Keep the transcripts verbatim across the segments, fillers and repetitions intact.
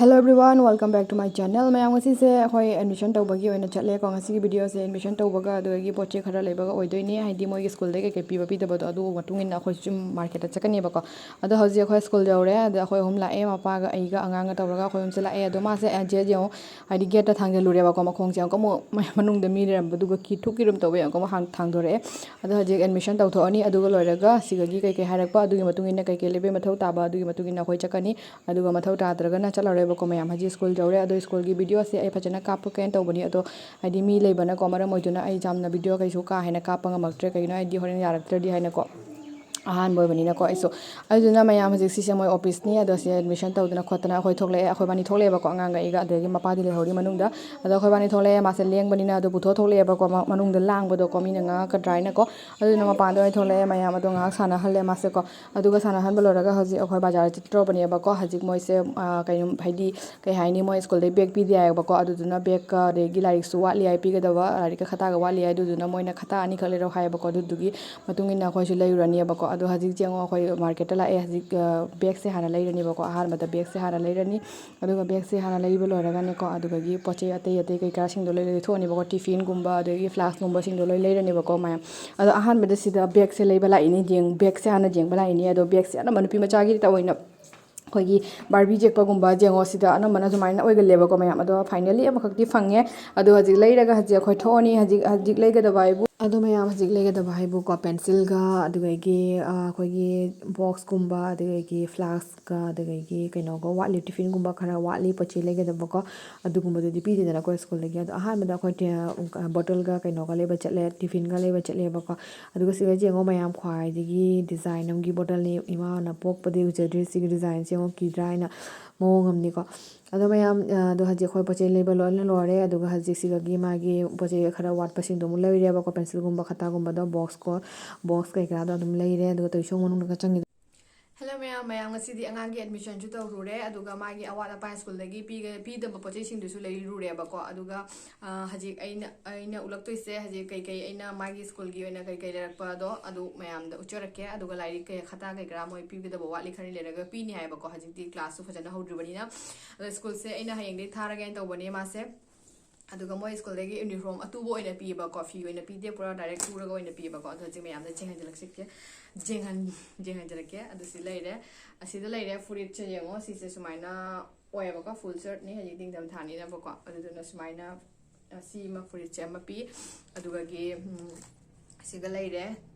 Hello everyone, welcome back to my channel. ꯃꯌꯥꯝ, ꯉꯁꯤꯁꯦ ꯑꯩꯈꯣꯏ ꯑꯦꯗꯃꯤꯁꯟ ꯇꯧꯕꯒꯤ ꯑꯣꯏꯅ ꯆꯠꯂꯦꯀꯣ꯫ ꯉꯁꯤꯒꯤ ꯚꯤꯗꯤꯑꯣꯁꯦ ꯑꯦꯗꯃꯤꯁꯟ ꯇꯧꯕꯒ ꯑꯗꯨꯗꯒꯤ ꯄꯣꯠ ꯆꯩ ꯈꯔ ꯂꯩꯕꯒ ꯑꯣꯏꯗꯣꯏꯅꯦ, ꯍꯥꯏꯗꯤ ꯃꯣꯏꯒꯤ ꯁ꯭ꯀꯨꯜꯗꯩ ꯀꯩꯀꯩ ꯄꯤꯕ ꯄꯤꯗꯕꯗꯣ, ꯑꯗꯨ ꯃꯇꯨꯡ ꯏꯟꯅ ꯑꯩꯈꯣꯏ ꯁꯨꯝ ꯃꯥꯔꯀꯦꯠꯇ ꯆꯠꯀꯅꯦꯕꯀꯣ꯫ ꯑꯗꯣ ꯍꯧꯖꯤꯛ ꯑꯩꯈꯣꯏ ꯁ꯭ꯀꯨꯜ ꯌꯧꯔꯦ꯫ ꯑꯗꯣ ꯑꯩꯈꯣꯏ ꯑꯍꯨꯝ ꯂꯥꯛꯑꯦ, ꯃꯄꯥꯒ ꯑꯩꯒ ꯑꯉꯥꯡꯒ ꯇꯧꯔꯒ ꯑꯩꯈꯣꯏ ꯑꯍꯨꯝꯁꯦ ꯂꯥꯛꯑꯦ꯫ ꯑꯗꯣ ꯃꯥꯁꯦ ꯑꯦ, ꯖꯦ, ꯌꯦꯡꯉꯣ, ꯍꯥꯏꯗꯤ ꯒꯦꯠꯇ ꯊꯥꯡꯖꯜꯂꯨꯔꯦꯕꯀꯣ, ꯃꯈꯣꯡꯁꯦ ꯑꯃꯨꯛꯀ ꯑꯃꯨꯛ ꯃꯅꯨꯡꯗ ꯃꯤ ꯂꯩꯔꯝꯕꯗꯨꯒ ꯀꯤ ꯊꯨꯛ ꯀꯤꯔꯨꯝ ꯇꯧꯕ ꯌꯥꯝ ꯀꯟꯅ ꯍꯥꯡ-, ꯊꯥꯡꯗꯣꯔꯛꯑꯦ꯫ ꯑꯗꯣ ꯍꯧꯖꯤꯛ ꯑꯦꯗꯃꯤꯁꯟ ꯇꯧꯊꯣꯛꯑꯅꯤ, ꯑꯗꯨꯒ ꯂꯣꯏꯔꯒ ꯁꯤꯗꯒꯤ ꯀꯩꯀꯩ ꯍꯥꯏꯔꯛꯄ, ꯑꯗꯨꯒꯤ ꯃꯇꯨꯡ ꯏꯟꯅ ꯀꯩꯀꯩ ꯂꯩꯕꯒꯤ ꯃꯊꯧ ꯇꯥꯕ, ꯑꯗꯨꯒꯤ ꯃꯇꯨꯡ ꯏꯟꯅ ꯑꯩꯈꯣꯏ ꯆꯠꯀꯅꯤ꯫ ꯑꯗꯨꯒ ꯃꯊꯧ ꯇꯥꯗ꯭ꯔꯒꯅ ꯆꯠꯂꯔꯣꯏꯕꯀꯣ ꯃꯌꯥꯝ꯫ ꯍꯧꯖꯤꯛ ꯁ꯭ꯀꯨꯜ ꯌꯧꯔꯦ꯫ ꯑꯗꯣ ꯁ꯭ꯀꯨꯜꯒꯤ ꯚꯤꯗꯤꯑꯣꯁꯦ ꯑꯩ ꯐꯖꯅ ꯀꯥꯞꯄꯛꯀꯦꯅ ꯇꯧꯕꯅꯤ, ꯑꯗꯣ ꯍꯥꯏꯗꯤ ꯃꯤ ꯂꯩꯕꯅꯀꯣ ꯃꯔꯝ ꯑꯣꯏꯗꯨꯅ ꯑꯩ ꯌꯥꯝꯅ ꯚꯤꯗꯤꯑꯣ ꯀꯩꯁꯨ ꯀꯥ ꯍꯦꯟꯅ ꯀꯥꯞꯄ ꯉꯝꯃꯛꯇ꯭ꯔꯦ꯫ ꯀꯩꯒꯤꯅꯣ ꯍꯥꯏꯗꯤ ꯍꯣꯔꯦꯟ ꯌꯥꯔꯛꯇ꯭ꯔꯗꯤ ꯍꯥꯏꯅꯀꯣ꯫ ꯑꯍꯥꯟꯕ ꯑꯣꯏꯕꯅꯤꯅꯀꯣ ꯑꯩꯁꯨ꯫ ꯑꯗꯨꯗꯨꯅ ꯃꯌꯥꯝ, ꯍꯧꯖꯤꯛ ꯁꯤꯁꯦ ꯃꯣꯏ ꯑꯣꯐꯤꯁꯅꯤ꯫ ꯑꯗꯣ ꯁꯤ ꯑꯦꯗꯃꯤꯁꯟ ꯇꯧꯗꯅ ꯈꯣꯠꯇꯅ ꯑꯩꯈꯣꯏ ꯊꯣꯛꯂꯛꯑꯦ꯫ ꯑꯩꯈꯣꯏꯕꯥꯅꯤ ꯊꯣꯛꯂꯛꯑꯦꯕꯀꯣ, ꯑꯉꯥꯡꯒ ꯑꯩꯒ, ꯑꯗꯒꯤ ꯃꯄꯥꯗꯤ ꯂꯩꯍꯧꯔꯤ ꯃꯅꯨꯡꯗ꯫ ꯑꯗꯣ ꯑꯩꯈꯣꯏꯕꯥꯅꯤ ꯊꯣꯛꯂꯛꯑꯦ꯫ ꯃꯥꯁꯦ ꯂꯦꯡꯕꯅꯤꯅ ꯑꯗꯨ ꯄꯨꯊꯣꯛ ꯊꯣꯛꯂꯛꯑꯦꯕꯀꯣ, ꯃ-, ꯃꯅꯨꯡꯗ ꯂꯥꯡꯕꯗꯣꯀꯣ, ꯃꯤꯅ ꯉꯥꯡꯉꯛꯀꯗ꯭ꯔꯥ ꯍꯥꯏꯅꯀꯣ꯫ ꯑꯗꯨꯗꯨꯅ ꯃꯄꯥꯟꯗ ꯑꯣꯏꯅ ꯊꯣꯛꯂꯛꯑꯦ꯫ ꯃꯌꯥꯝ ꯑꯗꯣ ꯉꯥꯏꯍꯥꯛ ꯁꯥꯟꯅꯍꯜꯂꯦ ꯃꯥꯁꯦꯀꯣ꯫ ꯑꯗꯨꯒ ꯁꯥꯟꯅꯍꯟꯕ ꯂꯣꯏꯔꯒ ꯍꯧꯖꯤꯛ ꯑꯩꯈꯣꯏ ꯕꯖꯥꯔ ꯆꯠꯇ꯭ꯔꯣꯕꯅꯦꯕꯀꯣ꯫ ꯍꯧꯖꯤꯛ ꯃꯣꯏꯁꯦ, ꯑ, ꯀꯩꯅꯣ, ꯍꯥꯏꯗꯤ, ꯀꯩ ꯍꯥꯏꯅꯤ, ꯃꯣꯏ ꯁ꯭ꯀꯨꯜꯗꯩ ꯕꯦꯒ ꯄꯤꯗꯦ ꯍꯥꯏꯌꯦꯕꯀꯣ꯫ ꯑꯗꯨꯗꯨꯅ ꯕꯦꯒꯀ ꯑꯗꯒꯤ ꯂꯥꯏꯔꯤꯛꯁꯨ ꯋꯥꯠꯂꯤ ꯍꯥꯏ, ꯄꯤꯒꯗꯕ ꯂꯥꯏꯔꯤꯛꯀ ꯈꯇꯥꯒ ꯋꯥꯠꯂꯤ ꯍꯥꯏ꯫ ꯑꯗꯨꯗꯨꯅ ꯃꯣꯏꯅ ꯈꯇꯥ ꯑꯅꯤꯈꯛ ꯂꯩꯔꯛꯑꯣ ꯍꯥꯏꯌꯦꯕꯀꯣ꯫ ꯑꯗꯨꯗꯨꯒꯤ ꯃꯇꯨꯡ ꯏꯟꯅ ꯑꯩꯈꯣꯏꯁꯨ ꯂꯩꯔꯨꯔꯅꯤꯕꯀꯣ꯫ ꯑꯗꯣ ꯍꯧꯖꯤꯛ ꯌꯦꯡꯉꯣ, ꯑꯩꯈꯣꯏ ꯃꯥꯔꯀꯦꯠꯇ ꯂꯥꯛꯑꯦ꯫ ꯍꯧꯖꯤꯛ, ꯑ, ꯕꯦꯒꯁꯦ ꯍꯥꯟꯅ ꯂꯩꯔꯅꯤꯕꯀꯣ꯫ ꯑꯍꯥꯟꯕꯗ ꯕꯦꯒꯁꯦ ꯍꯥꯟꯅ ꯂꯩꯔꯅꯤ꯫ ꯑꯗꯨꯒ ꯕꯦꯒꯁꯦ ꯍꯥꯟꯅ ꯂꯩꯕ ꯂꯣꯏꯔꯒꯅꯦꯀꯣ, ꯑꯗꯨꯗꯒꯤ ꯄꯣꯠ ꯆꯩ ꯑꯇꯩ ꯑꯇꯩ ꯀꯩꯀꯥꯁꯤꯡꯗꯣ ꯂꯣꯏ ꯂꯩꯊꯣꯛꯑꯅꯤꯕꯀꯣ꯫ ꯇꯤꯐꯤꯟꯒꯨꯝꯕ, ꯑꯗꯒꯤ ꯐ꯭ꯂꯥꯁꯀꯨꯝꯕꯁꯤꯡꯗꯣ ꯂꯣꯏ ꯂꯩꯔꯅꯦꯕꯀꯣ ꯃꯌꯥꯝ꯫ ꯑꯗꯣ ꯑꯍꯥꯟꯕꯗ ꯁꯤꯗ ꯕꯦꯒꯁꯦ ꯂꯩꯕ ꯂꯥꯛꯏꯅꯦ, ꯌꯦꯡ-, ꯕꯦꯒꯁꯦ ꯍꯥꯟꯅ ꯌꯦꯡꯕ ꯂꯥꯛꯏꯅꯦ꯫ ꯑꯗꯣ ꯕꯦꯒꯁꯦ ꯑꯅꯝꯕ ꯅꯨꯄꯤ ꯃꯆꯥꯒꯤꯗ ꯑꯣꯏꯅ ꯑꯩꯈꯣꯏꯒꯤ ꯕꯥꯔꯕꯤ ꯌꯦꯛꯄꯒꯨꯝꯕ ꯌꯦꯡꯉꯣ, ꯁꯤꯗ ꯑꯅꯝꯕꯅ ꯑꯗꯨꯃꯥꯏꯅ ꯑꯣꯏꯒꯜꯂꯦꯕꯀꯣ ꯃꯌꯥꯝ꯫ ꯑꯗꯣ finally ꯑꯃꯈꯛꯇꯤ ꯐꯪꯉꯦ꯫ ꯑꯗꯣ ꯍꯧꯖꯤꯛ ꯂꯩꯔꯒ ꯍꯧꯖꯤꯛ ꯑꯩꯈꯣꯏ ꯊꯣꯛꯑꯅꯤ꯫ ꯍꯧꯖꯤꯛ, ꯍꯧꯖꯤꯛ ꯂꯩꯒꯗꯕ ꯍꯥꯏꯕꯨ, ꯑꯗꯣ ꯃꯌꯥꯝ, ꯍꯧꯖꯤꯛ ꯂꯩꯒꯗꯕ ꯍꯥꯏꯕꯨꯀꯣ, ꯄꯦꯟꯁꯤꯜꯒ, ꯑꯗꯨꯗꯒꯤ, ꯑ, ꯑꯩꯈꯣꯏꯒꯤ ꯕꯣꯛꯁꯀꯨꯝꯕ, ꯑꯗꯨꯗꯒꯤ ꯐ꯭ꯂꯥꯁꯛꯀ, ꯑꯗꯨꯗꯒꯤ ꯀꯩꯅꯣꯒ ꯋꯥꯠꯂꯤ, ꯇꯤꯐꯤꯟꯒꯨꯝꯕ ꯈꯔ ꯋꯥꯠꯂꯤ ꯄꯣꯠ ꯆꯩ ꯂꯩꯒꯗꯕꯀꯣ꯫ ꯑꯗꯨꯒꯨꯝꯕꯗꯨꯗꯤ ꯄꯤꯗꯦꯗꯅꯀꯣ ꯁ꯭ꯀꯨꯜꯗꯒꯤ꯫ ꯑꯗꯣ ꯑꯍꯥꯟꯕꯗ ꯑꯩꯈꯣꯏ ꯇꯦ-, ꯕꯣꯇꯜꯒ ꯀꯩꯅꯣꯒ ꯂꯩꯕ ꯆꯠꯂꯦ, ꯇꯤꯐꯤꯟꯒ ꯂꯩꯕ ꯆꯠꯂꯦꯕꯀꯣ꯫ ꯑꯗꯨꯒ ꯁꯤꯗ ꯌꯦꯡꯉꯣ ꯃꯌꯥꯝ, ꯈ꯭ꯋꯥꯏꯗꯒꯤ ꯗꯤꯖꯥꯏꯟ ꯑꯃꯒꯤ ꯕꯣꯇꯜꯅꯤ, ꯏꯃꯥꯅ ꯄꯣꯛꯄꯗꯒꯤ ꯎꯖꯗ꯭ꯔꯤ ꯁꯤꯒꯤ ꯗꯤꯖꯥꯏꯟꯁꯦ ꯌꯦꯡꯉꯣ, ꯀꯤꯗ꯭ꯔꯥ ꯍꯥꯏꯅ ꯃꯑꯣꯡ ꯑꯃꯅꯤꯀꯣ꯫ ꯑꯗꯣ ꯃꯌꯥꯝ, ꯑ, ꯑꯗꯣ ꯍꯧꯖꯤꯛ ꯑꯩꯈꯣꯏ ꯄꯣꯠ ꯆꯩ ꯂꯩꯕ ꯂꯣꯏꯅ ꯂꯣꯏꯔꯦ꯫ ꯑꯗꯨꯒ ꯍꯧꯖꯤꯛ ꯁꯤꯗꯒꯤ ꯃꯥꯒꯤ ꯄꯣꯠ ꯆꯩ ꯈꯔ ꯋꯥꯠꯄꯁꯤꯡꯗꯣ ꯑꯃꯨꯛ ꯂꯩꯔꯦꯕꯀꯣ, ꯄꯦꯟꯁꯤꯜꯒꯨꯝꯕ, ꯈꯇꯥꯒꯨꯝꯕꯗꯣ, ꯕꯣꯛꯁꯀꯣ, ꯕꯣꯛꯁ ꯀꯩꯀꯥꯗꯣ ꯑꯗꯨꯝ ꯂꯩꯔꯦ꯫ ꯑꯗꯨꯒ ꯇꯣꯏꯁꯣꯡ ꯃꯅꯨꯡꯗꯒ ꯆꯪꯉꯤꯗꯣ꯫ ꯍꯜꯂꯣ ꯃꯌꯥꯝ, ꯃꯌꯥꯝ ꯉꯁꯤꯗꯤ ꯑꯉꯥꯡꯒꯤ ꯑꯦꯗꯃꯤꯁꯟꯁꯨ ꯇꯧꯔꯨꯔꯦ, ꯑꯗꯨꯒ ꯃꯥꯒꯤ ꯑꯋꯥꯠ ꯑꯄꯥ ꯁ꯭ꯀꯨꯜꯗꯒꯤ ꯄꯤꯒ-, ꯄꯤꯗꯕ ꯄꯣꯠ ꯆꯩꯁꯤꯡꯗꯨꯁꯨ ꯂꯩꯔꯨꯔꯦꯕꯀꯣ꯫ ꯑꯗꯨꯒ, ꯑ, ꯍꯧꯖꯤꯛ ꯑꯩꯅ, ꯑꯩꯅ ꯎꯠꯂꯛꯇꯣꯏꯁꯦ ꯍꯧꯖꯤꯛ ꯀꯩꯀꯩ ꯑꯩꯅ ꯃꯥꯒꯤ ꯁ꯭ꯀꯨꯜꯒꯤ ꯑꯣꯏꯅ ꯀꯩꯀꯩ ꯂꯩꯔꯛꯄꯗꯣ ꯑꯗꯨ ꯃꯌꯥꯝꯗ ꯎꯠꯆꯔꯛꯀꯦ꯫ ꯑꯗꯨꯒ ꯂꯥꯏꯔꯤꯛ ꯀꯩ ꯈꯇꯥ ꯀꯩ ꯀꯔꯥ ꯃꯣꯏ ꯄꯤꯒꯗꯕ ꯋꯥꯠꯂꯤ ꯈꯔ ꯂꯩꯔꯒ ꯄꯤꯅꯤ ꯍꯥꯏꯕꯀꯣ꯫ ꯍꯧꯖꯤꯛꯇꯤ ꯀ꯭ꯂꯥꯁꯁꯨ ꯐꯖꯅ ꯍꯧꯗ꯭ꯔꯤꯕꯅꯤꯅ꯫ ꯑꯗꯣ ꯁ꯭ꯀꯨꯜꯁꯦ ꯑꯩꯅ ꯍꯌꯦꯡꯗꯒꯤ ꯊꯥꯔꯒꯦꯅ ꯇꯧꯕꯅꯦ ꯃꯥꯁꯦ꯫ ꯑꯗꯨꯒ ꯃꯣꯏ ꯁ꯭ꯀꯨꯜꯗꯒꯤ ꯌꯨꯅꯤꯐꯣꯔꯝ ꯑꯇꯨꯕ ꯑꯣꯏꯅ ꯄꯤꯌꯦꯕꯀꯣ, ꯐꯤ ꯑꯣꯏꯅ ꯄꯤꯗꯦ, ꯄꯨꯔꯥ ꯗꯥꯏꯔꯦꯛ ꯇꯨꯔꯒ ꯑꯣꯏꯅ ꯄꯤꯌꯦꯕꯀꯣ꯫ ꯑꯗꯣ ꯍꯧꯖꯤꯛ ꯃꯌꯥꯝꯗ ꯌꯦꯡꯍꯟꯖꯔꯛꯁꯤꯀꯦ, ꯌꯦꯡꯍꯟ-, ꯌꯦꯡꯍꯟꯖꯔꯛꯀꯦ꯫ ꯑꯗꯨ ꯁꯤ ꯂꯩꯔꯦ, ꯑꯁꯤꯗ ꯂꯩꯔꯦ꯫ ꯐꯨꯔꯤꯠꯁꯦ ꯌꯦꯡꯉꯣ, ꯁꯤꯁꯦ ꯁꯨꯃꯥꯏꯅ ꯑꯣꯏꯌꯦꯕꯀꯣ, ꯐꯨꯜ ꯁꯔꯠꯅꯤ, ꯍꯧꯖꯤꯛ ꯅꯤꯡꯊꯝꯊꯥꯅꯤꯅꯕꯀꯣ꯫ ꯑꯗꯨꯗꯨꯅ ꯁꯨꯃꯥꯏꯅ, ꯑ, ꯁꯤ ꯑꯃ ꯐꯨꯔꯤꯠꯁꯦ ꯑꯃ ꯄꯤ꯫ ꯑꯗꯨꯒꯒꯤ, ꯎꯝ, ꯁꯤꯒ ꯂꯩꯔꯦ,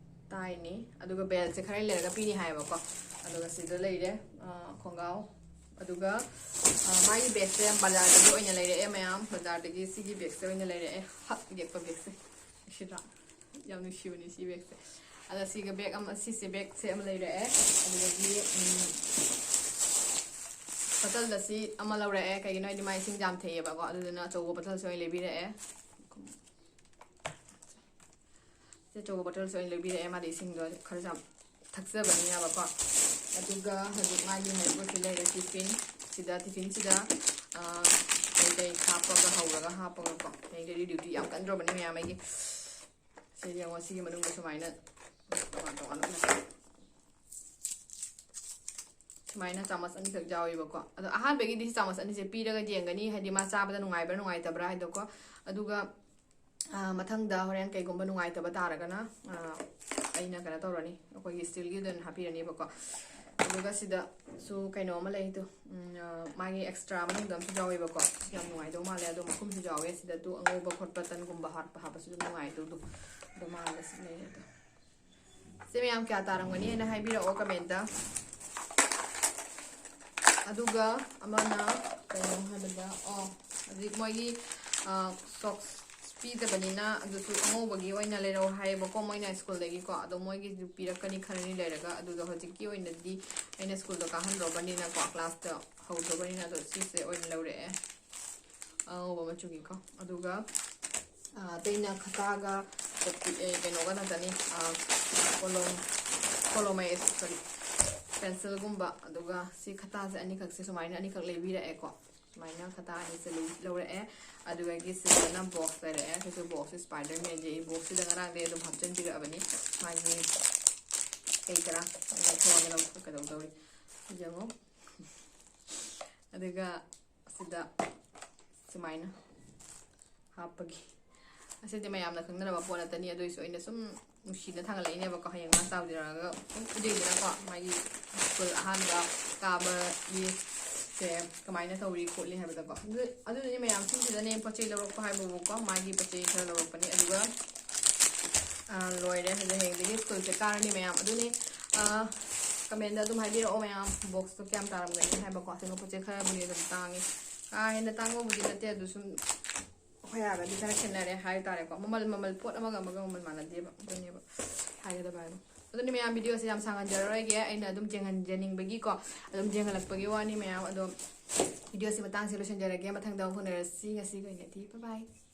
ꯇꯥꯏꯅꯤ꯫ ꯑꯗꯨꯒ ꯕꯦꯜꯁꯦ ꯈꯔ ꯂꯩꯔꯒ ꯄꯤꯅꯤ ꯍꯥꯏꯌꯦꯕꯀꯣ꯫ ꯑꯗꯨꯒ ꯁꯤꯗ ꯂꯩꯔꯦ, ꯑ, ꯈꯣꯡꯒ꯭ꯔꯥꯎ꯫ ꯑꯗꯨꯒ, ꯑ, ꯃꯥꯒꯤ ꯕꯦꯒꯁꯦ ꯕꯖꯥꯔꯗꯒꯤ ꯑꯣꯏꯅ ꯂꯩꯔꯛꯑꯦ ꯃꯌꯥꯝ, ꯕꯖꯥꯔꯗꯒꯤ ꯁꯤꯒꯤ ꯕꯦꯒꯁꯦ ꯑꯣꯏꯅ ꯂꯩꯔꯛꯑꯦ꯫ ꯍꯛ ꯌꯦꯛꯄ ꯕꯦꯒꯁꯦ꯫ ꯁꯤꯗ ꯌꯥꯝ ꯅꯨꯡꯁꯤꯕꯅꯤ ꯁꯤ ꯕꯦꯒꯁꯦ꯫ ꯑꯗ ꯁꯤꯒ ꯕꯦꯒ ꯑꯃ, ꯁꯤꯁꯦ ꯕꯦꯒꯁꯦ ꯑꯃ ꯂꯩꯔꯛꯑꯦ꯫ ꯑꯗꯨꯗꯒꯤ, ꯎꯝ, ꯕꯇꯜꯗ ꯁꯤ ꯑꯃ ꯂꯧꯔꯛꯑꯦ꯫ ꯀꯩꯒꯤꯅꯣ ꯍꯥꯏꯗꯤ ꯃꯥ ꯏꯁꯤꯡ ꯌꯥꯝ ꯊꯛꯑꯦꯕꯀꯣ, ꯑꯗꯨꯗꯨꯅ ꯑꯆꯧꯕ ꯕꯇꯜꯁꯦ ꯑꯣꯏꯅ ꯂꯩꯕꯤꯔꯛꯑꯦ꯫ ꯁꯤ ꯑꯆꯧꯕ ꯕꯣꯇꯜꯁꯦ ꯑꯣꯏꯅ ꯂꯩꯕꯤꯔꯛꯑꯦ, ꯃꯥꯗꯤ ꯏꯁꯤꯡꯗꯣ ꯈꯔ ꯌꯥꯝ ꯊꯛꯆꯕꯅꯤꯅꯕꯀꯣ꯫ ꯑꯗꯨꯒ ꯍꯧꯖꯤꯛ ꯃꯥꯒꯤ ꯍꯧꯖꯤꯛ ꯂꯩꯔꯦ ꯇꯤꯐꯤꯟ꯫ ꯁꯤꯗ, ꯇꯤꯐꯤꯟꯁꯤꯗ, ꯑ, ꯀꯩꯀꯩ ꯍꯥꯞꯄꯒ ꯍꯧꯔꯒ ꯍꯥꯞꯄꯒꯀꯣ꯫ ꯍꯌꯦꯡꯗꯤ ꯗ꯭ꯌꯨꯇꯤ ꯌꯥꯝ ꯀꯟꯗ꯭ꯔꯣꯕꯅꯤ ꯃꯌꯥꯝ ꯑꯩꯒꯤ꯫ ꯁꯤ ꯌꯦꯡꯉꯣ, ꯁꯤꯒꯤ ꯃꯅꯨꯡꯗ ꯁꯨꯃꯥꯏꯅ ꯇꯣꯉꯥꯟ ꯇꯣꯉꯥꯟꯅ ꯁꯨꯃꯥꯏꯅ ꯆꯥꯃꯁ ꯑꯅꯤꯈꯛ ꯌꯥꯎꯋꯦꯕꯀꯣ꯫ ꯑꯗꯣ ꯑꯍꯥꯟꯕꯒꯤꯗꯤ ꯁꯤ ꯆꯥꯃꯁ ꯑꯅꯤꯁꯦ ꯄꯤꯔꯒ ꯌꯦꯡꯒꯅꯤ, ꯍꯥꯏꯗꯤ ꯃꯥ ꯆꯥꯕꯗ ꯅꯨꯡꯉꯥꯏꯕ꯭ꯔꯥ ꯅꯨꯡꯉꯥꯏꯇꯕ꯭ꯔꯥ ꯍꯥꯏꯗꯣꯀꯣ꯫ ꯑꯗꯨꯒ, ꯑ, ꯃꯊꯪꯗ ꯍꯣꯔꯦꯟ ꯀꯩꯒꯨꯝꯕ ꯅꯨꯡꯉꯥꯏꯇꯕ ꯇꯥꯔꯒꯅ, ꯑ, ꯑꯩꯅ ꯀꯩꯅꯣ ꯇꯧꯔꯅꯤ, ꯑꯩꯈꯣꯏꯒꯤ ꯁ꯭ꯇꯤꯜꯒꯤ ꯑꯗꯨ ꯑꯣꯏꯅ ꯍꯥꯞꯄꯤꯔꯅꯦꯕꯀꯣ꯫ ꯑꯗꯨꯒ ꯁꯤꯗꯁꯨ ꯀꯩꯅꯣ ꯑꯃ ꯂꯩꯗꯣ, ꯎꯝ, ꯑ, ꯃꯥꯒꯤ ꯑꯦꯛꯁꯇ꯭ꯔꯥ ꯃꯅꯨꯡꯗ ꯑꯃꯁꯨ ꯌꯥꯎꯋꯦꯕꯀꯣ꯫ ꯌꯥꯝ ꯅꯨꯡꯉꯥꯏꯗꯧ ꯃꯥꯜꯂꯦ꯫ ꯑꯗꯣ ꯃꯈꯨꯝꯁꯨ ꯌꯥꯎꯋꯦ꯫ ꯁꯤꯗ ꯇꯨ ꯑꯉꯧꯕ ꯈꯣꯠꯄ ꯇꯟꯒꯨꯝꯕ ꯍꯥꯠꯄ ꯍꯥꯞꯄꯁꯨ ꯑꯗꯨꯝ ꯅꯨꯡꯉꯥꯏꯗꯧꯗꯣ꯫ ꯑꯗꯣ ꯃꯥꯒ ꯁꯤ ꯂꯩꯔꯦ ꯑꯗꯣ꯫ ꯁꯤ ꯃꯌꯥꯝ ꯀꯌꯥ ꯇꯥꯔꯝꯒꯅꯤ ꯍꯥꯏꯅ ꯍꯥꯏꯕꯤꯔꯛꯑꯣ ꯀꯃꯦꯟꯇ꯫ ꯑꯗꯨꯒ ꯑꯃꯅ ꯀꯩꯅꯣ ꯍꯥꯏꯕꯗ, ꯑꯣ, ꯍꯧꯖꯤꯛ ꯃꯣꯏꯒꯤ, ꯑ, ꯁꯣꯛꯁ ꯄꯤꯗꯕꯅꯤꯅ ꯑꯗꯨꯁꯨ ꯑꯉꯧꯕꯒꯤ ꯑꯣꯏꯅ ꯂꯩꯔꯛꯑꯣ ꯍꯥꯏꯌꯦꯕꯀꯣ ꯃꯣꯏꯅ ꯁ꯭ꯀꯨꯜꯗꯒꯤꯀꯣ꯫ ꯑꯗꯣ ꯃꯣꯏꯒꯤꯁꯨ ꯄꯤꯔꯛꯀꯅꯤ ꯈꯔꯅꯤ ꯂꯩꯔꯒ꯫ ꯑꯗꯨꯗꯣ ꯍꯧꯖꯤꯛꯀꯤ ꯑꯣꯏꯅꯗꯤ ꯑꯩꯅ ꯁ꯭ꯀꯨꯜꯗꯣ ꯀꯥꯍꯟꯗ꯭ꯔꯕꯅꯤꯅꯀꯣ, ꯀ꯭ꯂꯥꯁꯇ ꯍꯧꯗ꯭ꯔꯕꯅꯤꯅ, ꯑꯗꯣ ꯁꯤꯁꯦ ꯑꯣꯏꯅ ꯂꯧꯔꯛꯑꯦ꯫ ꯑꯉꯧꯕ ꯃꯆꯨꯒꯤꯀꯣ꯫ ꯑꯗꯨꯒ, ꯑ, ꯑꯇꯩꯅ ꯈꯇꯥꯒ ꯀꯩꯅꯣꯒ ꯅꯠꯇꯅꯤ, ꯑ, ꯀꯣꯂꯣꯝ, ꯀꯣꯂꯣꯝ ꯑꯦ, ꯁꯣꯔꯤ, ꯄꯦꯟꯁꯤꯜꯒꯨꯝꯕ, ꯑꯗꯨꯒ ꯁꯤ ꯈꯇꯥꯁꯦ ꯑꯅꯤꯈꯛꯁꯦ ꯁꯨꯃꯥꯏꯅ ꯑꯅꯤꯈꯛ ꯂꯩꯕꯤꯔꯛꯑꯦꯀꯣ꯫ ꯁꯨꯃꯥꯏꯅ ꯈꯇꯥ ꯑꯅꯤꯁꯦ ꯂꯩ- ꯂꯧꯔꯛꯑꯦ꯫ ꯑꯗꯨꯗꯒꯤ ꯁꯤꯗꯅ ꯕꯣꯛꯁ ꯂꯩꯔꯛꯑꯦ꯫ ꯁꯤꯁꯨ ꯕꯣꯛꯁꯁꯦ ꯁ꯭ꯄꯥꯏꯗꯔꯃꯦꯟꯁꯦ ꯑꯩ ꯕꯣꯛꯁꯁꯤꯗ ꯉꯔꯥꯡꯗꯩ ꯑꯗꯨꯝ ꯍꯥꯞꯆꯤꯟꯕꯤꯔꯛꯑꯕꯅꯤ꯫ ꯃꯥꯒꯤ ꯀꯩ ꯀꯔꯥ ꯂꯧꯊꯣꯛꯑꯒ ꯂꯧꯊꯣꯛꯀꯗꯧꯗꯧꯔꯤ꯫ ꯌꯦꯡꯉꯣ꯫ ꯑꯗꯨꯒ ꯁꯤꯗ ꯁꯨꯃꯥꯏꯅ ꯍꯥꯞꯄꯒꯤ꯫ ꯑꯁꯤꯗꯤ ꯃꯌꯥꯝꯅ ꯈꯪꯅꯔꯕ ꯄꯣꯠ ꯅꯠꯇꯅꯤ, ꯑꯗꯨꯏꯁꯨ ꯑꯩꯅ ꯁꯨꯝ ꯅꯨꯡꯁꯤꯅ ꯊꯥꯡꯒꯠꯂꯛꯏꯅꯦꯕꯀꯣ꯫ ꯍꯌꯦꯡ ꯃꯥ ꯆꯥꯎꯖꯔꯛꯑꯒ ꯁꯨꯝ ꯎꯖꯩꯗꯅꯀꯣ, ꯃꯥꯒꯤ ꯁ꯭ꯀꯨꯜ ꯑꯍꯥꯟꯕ ꯀꯥꯕꯒꯤ ꯁꯦ ꯀꯃꯥꯏꯅ ꯇꯧꯔꯤ ꯈꯣꯠꯂꯤ ꯍꯥꯏꯕꯗꯀꯣ꯫ ꯑꯗꯨ, ꯑꯗꯨꯗꯨꯅꯤ ꯃꯌꯥꯝ ꯁꯤꯁꯤꯗꯅꯦ ꯄꯣꯠ ꯆꯩ ꯂꯧꯔꯛꯄ ꯍꯥꯏꯕꯕꯨꯀꯣ, ꯃꯥꯒꯤ ꯄꯣꯠ ꯆꯩ ꯈꯔ ꯂꯧꯔꯛꯄꯅꯤ꯫ ꯑꯗꯨꯒ, ꯑꯥ, ꯂꯣꯏꯔꯦ꯫ ꯑꯗꯨ ꯍꯌꯦꯡꯗꯒꯤ ꯁ꯭ꯀꯨꯜꯁꯦ ꯀꯥꯔꯅꯤ ꯃꯌꯥꯝ꯫ ꯑꯗꯨꯅꯤ, ꯑꯥ, ꯀꯃꯦꯟꯗ ꯑꯗꯨꯝ ꯍꯥꯏꯕꯤꯔꯛꯑꯣ ꯃꯌꯥꯝ, ꯕꯣꯛꯁꯇꯣ ꯀꯌꯥꯝ ꯇꯥꯔꯝꯒꯅꯤ ꯍꯥꯏꯕꯀꯣ꯫ ꯑꯁꯦꯡꯕ ꯄꯣꯠ ꯆꯩ ꯈꯔꯕꯨꯗꯤ ꯑꯗꯨꯝ ꯇꯥꯡꯉꯤ, ꯀꯥ ꯍꯦꯟꯅ ꯇꯥꯡꯕꯕꯨꯗꯤ ꯅꯠꯇꯦ, ꯑꯗꯨ ꯁꯨꯝ ꯑꯩꯈꯣꯏ ꯍꯥꯏꯔꯒꯗꯤ ꯈꯔ ꯈꯦꯠꯅꯔꯦ ꯍꯥꯏ ꯇꯥꯔꯦꯀꯣ꯫ ꯃꯃꯜ, ꯃꯃꯜ ꯄꯣꯠ ꯑꯃꯒ ꯑꯃꯒ ꯃꯃꯜ ꯃꯥꯟꯅꯗꯦꯕ, ꯑꯗꯨꯅꯦꯕ ꯍꯥꯏꯒꯗꯕ ꯍꯥꯏꯕ꯫ ꯑꯗꯨꯅꯤ ꯃꯌꯥꯝ, ꯚꯤꯗꯤꯑꯣꯁꯦ ꯌꯥꯝ ꯁꯥꯡꯍꯟꯖꯔꯔꯣꯏꯒꯦ, ꯑꯩꯅ ꯑꯗꯨꯝ ꯌꯦꯡꯍꯟꯖꯅꯤꯡꯕꯒꯤꯀꯣ, ꯑꯗꯨꯝ ꯌꯦꯡꯍꯜꯂꯛꯄꯒꯤ ꯋꯥꯅꯤ ꯃꯌꯥꯝ꯫ ꯑꯗꯣ ꯚꯤꯗꯤꯑꯣꯁꯤ ꯃꯇꯥꯡꯁꯦ ꯂꯣꯏꯁꯤꯟꯖꯔꯒꯦ, ꯃꯊꯪꯗ ꯑꯃꯨꯛ ꯎꯅꯔꯁꯤ꯫ ꯉꯁꯤꯒꯤ ꯑꯣꯏꯅꯗꯤ bye bye꯫